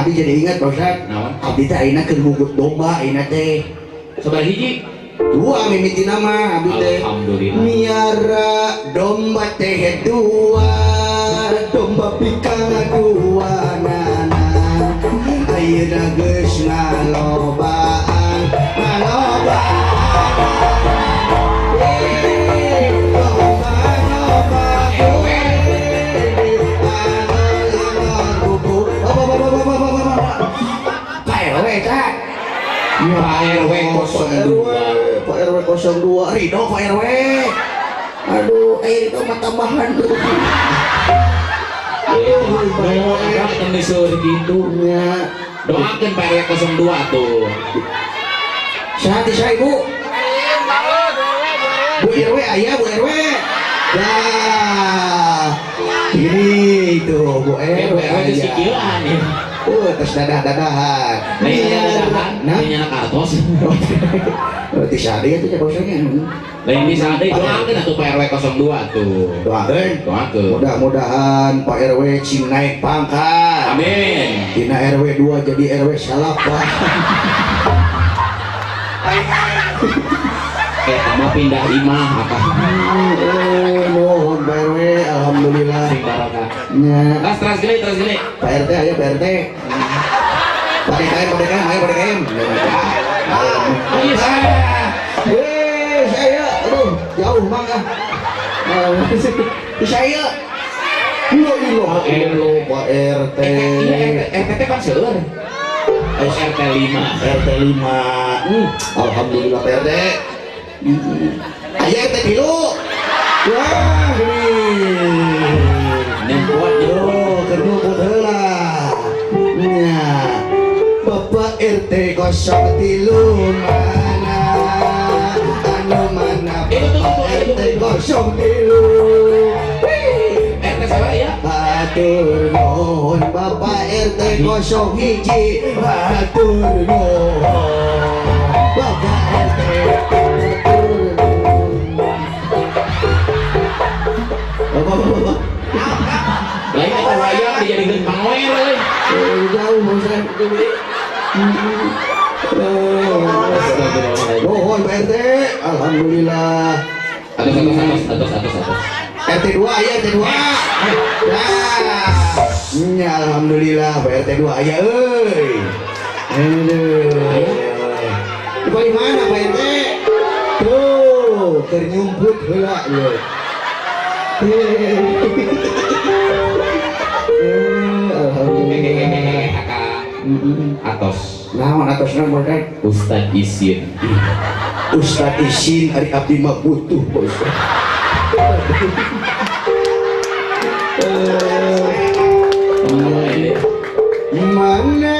Abdi jadi ingat, Pak Ustad. Naon? Abdi teh ayeuna keur ngugut domba ayeuna teh. Sabaraha hiji? Dua mimitina mah abdi teh. Alhamdulillah. Miara domba teh dua, domba bikang dua nana. Ayeuna geus ngalobaan, ngalobaan. Eh, domba domba anu Pak RW eta. Pak RW 02. Pak RW 02. Ridho Pak RW. Aduh, eh itu mah tambahan tuh. Aduh, agak teu seueur kitu. Ya. Doakeun Pak RW 02 tuh. Sehat saya, Ibu. Bu RW aya, Bu RW. Ya. Ini tuh Bu Eh, RW Bu RW geus aya. kikieuan ya. Tes dadah-dadahan. Lain dadahan, Nah. lain nyana kartos. Oh, ti sade itu ya bosnya. Lain bisa deui, doakeun atuh Pak RW 02 tuh. Doakeun. Doakeun. Mudah-mudahan Pak RW cing naik pangkat. Amin. Tina RW 2 jadi RW 9. Eta mah pindah imah apa? Oh, nuhun Pak RW, alhamdulillah. Sing barokah. Nya, Terus terus gede, terus gede. Pak RT aya Pak RT. Pak DKM, Pak DKM, ayo Pak DKM. Ayo saya. Eh, saya, aduh, jauh mang ah. Saya. La ilaha illallah Pak RT. Iya, RT teh kan seueur. Oh, RT 5. RT 5. Alhamdulillah Pak RT. Aya RT 3. Wah, ini. Nyempot, nyempot. Oh, keur nyumput heula. Nya. Bapak RT 03 mana? Anu mana? Itu tuh, Bapak itu, RT itu. 03. Wih. RT sabar ya? Hatur nuhun Bapak RT 01, hatur nuhun Bapak RT, hatur nuhun. Bapak, bapak, bapak. Lain eta wayang dijadikeun pangoer euy. Eh, jauh Ustaz. Nuhun Pak RT, alhamdulillah. Atos, atos, atos, atos, atos, atos. RT 2 aya RT 2. Ya. Ya, alhamdulillah Pak RT 2 aya euy. Aduh. Di paling mana Pak RT? Tuh, keur nyumput heula ieu. Eh, alhamdulillah. Atos. Naon atosna, Pak? Ustad Isin. Ustad Isin, ari abdi mah butuh Pak Ustad. Teman-teman. Mana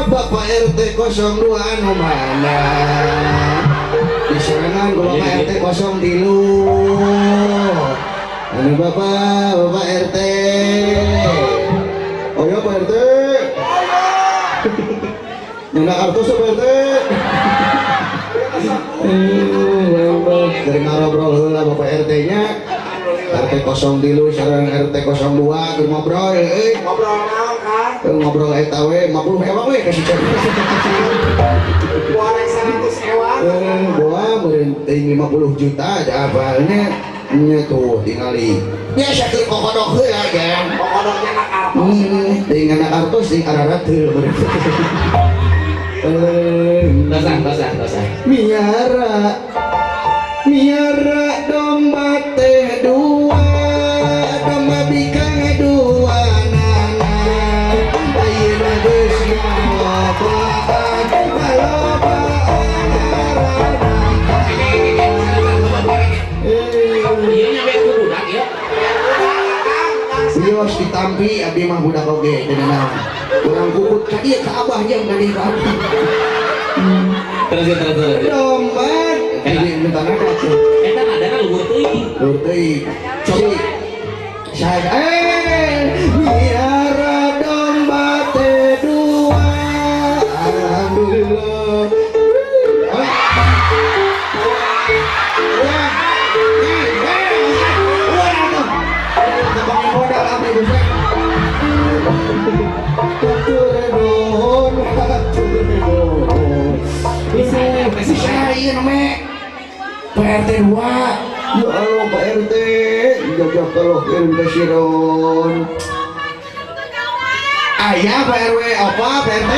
Bapak RT 02 anu mana? Diserangan ku Bapak RT 03. Anu Bapak, Bapak RT. Oh ya Pak RT. Nyana kartu Pak RT. Dari ngobrol heula Bapak RT nya. RT 03 sareng RT 02 keur ngobrol euy. Ngobrol naon, Kang? Ngobrol eta we 50 ewang we kasih cek. Goreng 100 ewang. Eh, boa meureun teuing 50 juta aja apalnya nya tuh tingali. Biasa keur kokodok heula kan. Kokodoknya anak kartos. Teuing anak artos teuing ararateul meureun. Eh, Tosah, tosah, tosah. Miara miara domba teh dua, domba bikang dua nana, ayeuna geus ngalobaan, ngalobaan ngaranna. Eh, Ieu nya we ku budak ya. Wios ditampi abdi mah budak oge teu naon. Urang kukut ka dieu ka abah jeung ka dieu ka abah. Terus terus terus. Domba jadi minta nada tuh. Eta nadana luhur teuing. Luhur teuing. Coba saya miara domba teh dua. Alhamdulillah. Wah, wah, tuh. Modal abdi, Gusti. Pak RT 2. Ya Allah, Pak RT, jazakallah khairan kasiron. Aya Pak RW apa Pak RT?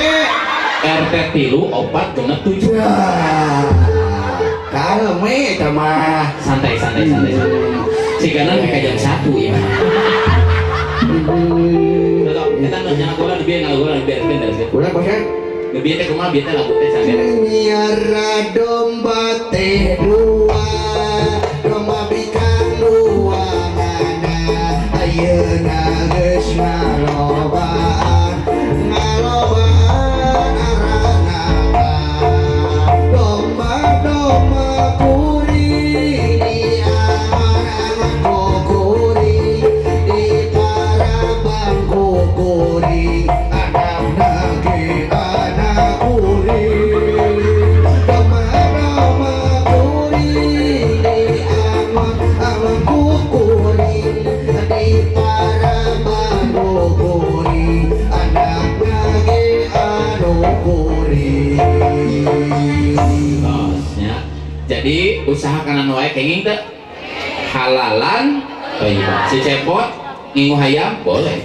RT 3 4 6 7. Ya. Kalem we eta mah. Santai, santai, santai, santai. Sigana mereka jam 1 ya. Tetap, kita nanya lagu lah, biar lagu lah, biar biar biar. Udah, Pak Syed? Biar teh kumaha, biar teh lagu teh santai. Miara domba teh dua, domba bikang dua nana, ayeuna geus ngalobaan, ngalobaan aranakan. Domba-domba kuring diangon-angon ku kuring, diparabang ku kuring, anakna ge anak kuring. Domba-domba kuring diangon-angon ku kuring, diparabang ku kuring, anakna ge anu kuring. Tos, ya. Jadi usaha kanan wae kenging teu halalan thayyiban. Si Cepot ngingu hayam boleh.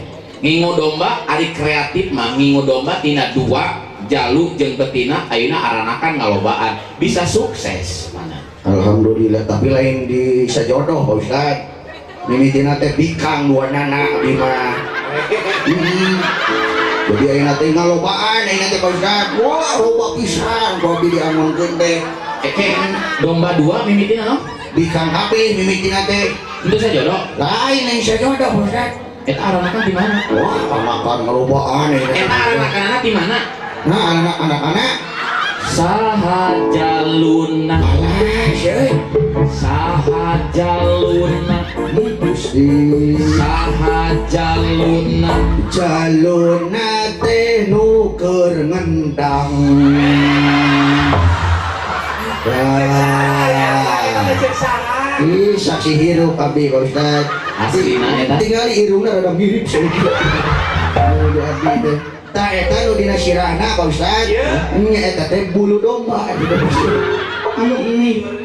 Ngingu domba ari kreatif mah, ngingu domba tina dua jalu jeung betina, ayeuna aranakan ngalobaan, bisa sukses mana. Alhamdulillah, tapi lain di sajodoh, Pak Ustad. Mimitina teh bikang dua nana abdi mah. Jadi ayeuna teh ngalobaan ayeuna teh, Pak Ustad. Wah, loba pisan ku abdi diangonkeun teh. Eke domba dua mimitina no? Bikang kabeh mimitina teh. Itu sajodoh. Lain yang sajodoh, Pak Ustad. Eta aranakan di mana? Wah, anakan ngalobaan ayeuna. Eta aranakanana di mana? Nah, anak-anak Saha jaluna? Alah, euy. Saha jaluna? Gusti. Saha jaluna? Jaluna teh nu keur ngendang. Eta Wah. cek saha? Ih, saksi hirup abdi, Pak Ustad. Aslina eta. Tinggal irungna rada mirip saeutik. Nu di abdi teh. Tah, eta nu dina sirahna, Pak Ustad. Iya. Nya eta teh bulu domba gitu.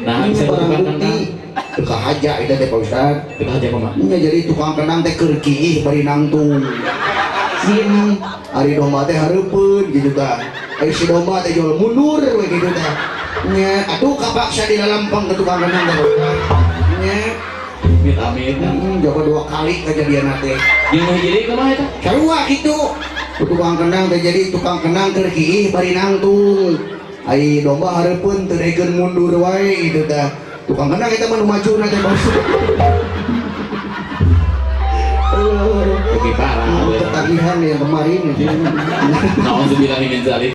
Nah, bisa barang tukang bukti. Teu kahaja eta teh, Pak Ustad. Teu kahaja kumaha? Nya jadi tukang kendang teh keur kiih bari nangtung. Ari domba teh hareupeun gitu tah. Ari si domba teh jual mundur we gitu tah. Nya atuh kapaksa di lalampang ke tukang kendang teh, Pak Ustad. Nya. Amit amit. Jaga dua kali kejadian teh. Jeung nu hiji deui kumaha eta? Sarua kitu. Ku tukang kendang teh, jadi tukang kendang keur kiih bari nangtung. Ari domba hareupeun teu daekeun mundur wae gitu tah. Tukang kendang eta mah nu majuna teh, Pak Ustad. Lebih parah. Ketagihan yang kemarin. Nauzubillahi min zalik.